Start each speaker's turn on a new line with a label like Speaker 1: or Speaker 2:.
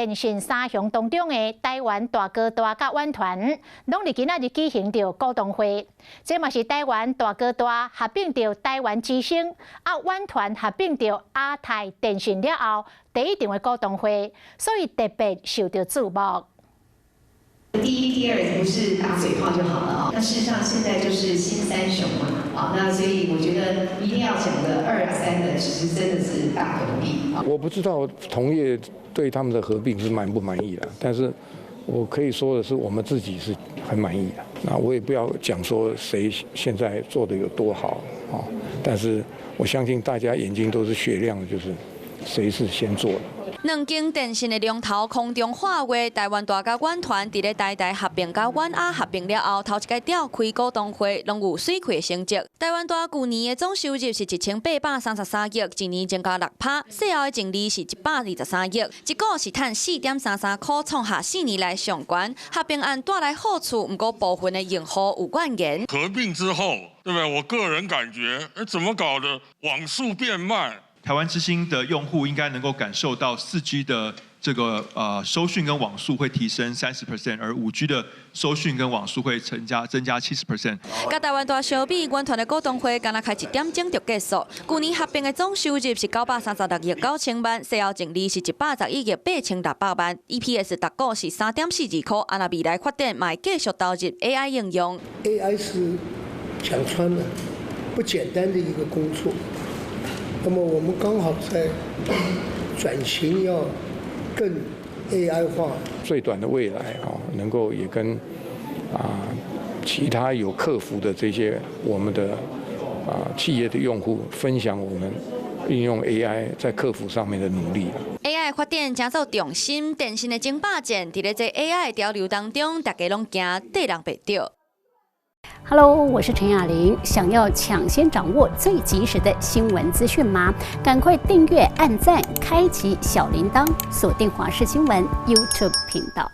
Speaker 1: 電信三雄當中的台灣大哥大佮遠傳，攏佇今仔日舉行著股東會。這嘛是台灣大哥大合併著台灣之星，啊遠傳合併著亞太電信了後第一場的股東會，所以特別受著矚目。
Speaker 2: 第一、第二不是打嘴炮就好了啊。那事實上現在就是新三雄嘛，啊，那所以我覺得一定要講的二三的，其實真的是大可不必。
Speaker 3: 我不知道同業對他們的合併是滿不滿意的，但是我可以說的是，我們自己是很滿意的。那我也不要講說誰現在做的有多好啊，但是我相信大家眼睛都是雪亮的，就是誰是先做的。
Speaker 4: 兩間電信的龍頭空中化月，台灣大佮遠傳佇咧台大合併佮遠亞合併了後，頭一擺召開股東會，攏有媠氣的成績。台灣大舊年的總收入是1833億，一年增加6趴，稅後的淨利是123億，一股是賺4.33塊，創下4年來上懸。合併案帶來好處，毋過部分的用戶有怨言。
Speaker 5: 合併之後，對不對？我個人感覺，哎，怎麼搞的？網速變慢。
Speaker 6: 台灣之星的用戶應該能夠感受到4G 的這個收訊跟網速會提升30%，而5G 的收訊跟網速會增加70%。
Speaker 4: 佮台灣大相比，遠傳的股東會敢若開一點鐘就結束。舊年合併的總收入是936億9000萬，稅後淨利是111億8600萬，EPS 逐股是3.42塊。啊，若未來發展嘛會繼續投入 AI 應用。
Speaker 7: AI 是講穿了不簡單的一個工作。那麼我們剛好在轉型，要更 AI 化。
Speaker 3: 最短的未來啊，能夠也跟其他有客服的這些我們的企業的用戶分享我們運用 AI 在客服上面的努力。
Speaker 4: AI 發展成做重心，電信的爭霸戰，佇咧這 AI 潮流當中，大家攏驚綴人袂著。
Speaker 8: Hello，我是陳雅玲。想要搶先掌握最及時的新聞資訊嗎？趕快訂閱、按讚、開啟小鈴鐺，鎖定華視新聞 YouTube 頻道。